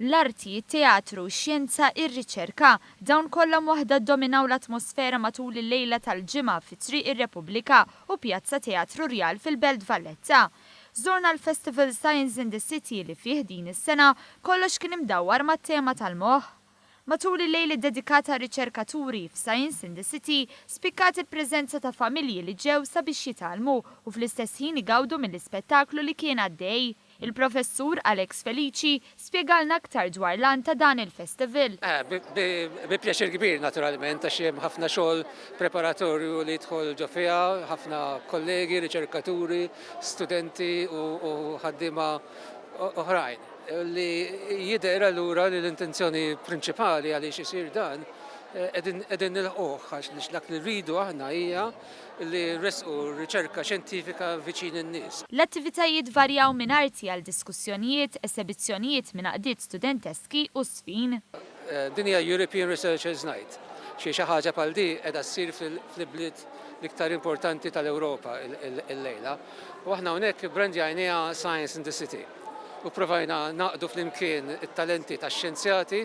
L-arti, it-teatru, ix-xjenza, ir-riċerka, dawn kollha waħda ddominaw l-atmosfera matul il-lejla tal-Ġimgħa fi Triq ir-Repubblika u Pjazza Teatru Rjal fil-Belt Valletta. Żorna l-Festival Science in the City li fih din is-sena kollox kien imdawwar mat-tema tal-moħħ. Matul il-lejl iddedikat għar-riċerkaturi f'Science in the City spikkat il-preżenza ta' familji li ġew sabiex jitgħallmu u fl-istess ħin igawdu mill-ispettaklu li kien għaddej. Il-Professur Alex Felici spjegalna aktar dwar l-għan ta' dan il-festival. Bi pjaċir kbir naturalment għax hemm ħafna xogħol preparatorju li jidħol ġo fiha, ħafna kollegi, riċerkaturi, studenti u ħaddiema oħrajn. Li jidher allura li l-intenzjoni prinċipali għaliex isir dan qegħdin nilħquh għax dak li rridu aħna hija li nressqu riċerka xjentifika viċin in-nies. L-attivitajiet varjaw minn arti għal diskussjonijiet, esebizzjonijiet minn għaqdiet studenteski u żfin. Din hija European Researchers Night. Xi ħaġa bħal di qiegħda ssir fl-ibliet l-iktar importanti tal-Ewropa illejla. U aħna hawnhekk brandjajniha Science in the City. U provajna nagħqdu flimkien it-talenti tax-xjenzjati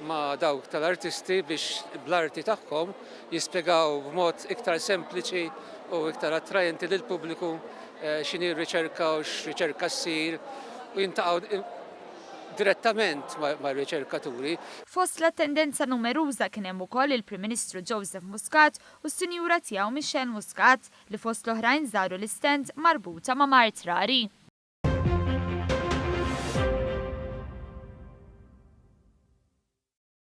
ma' dawk tal-artisti biex bl-arti tagħhom jispjegaw b'mod iktar sempliċi u iktar attrajenti lill-pubbliku x'inhi r-riċerka u x'riċerka ssir u jiltaqgħu direttament mar-riċerkaturi. Fost l-attendenza numeruża kien hemm ukoll il-Prim Ministru Joseph Muscat u s-Sinjura tiegħu Michelle Muscat li fost l-oħrajn żaru l-istand marbuta ma' mard rari.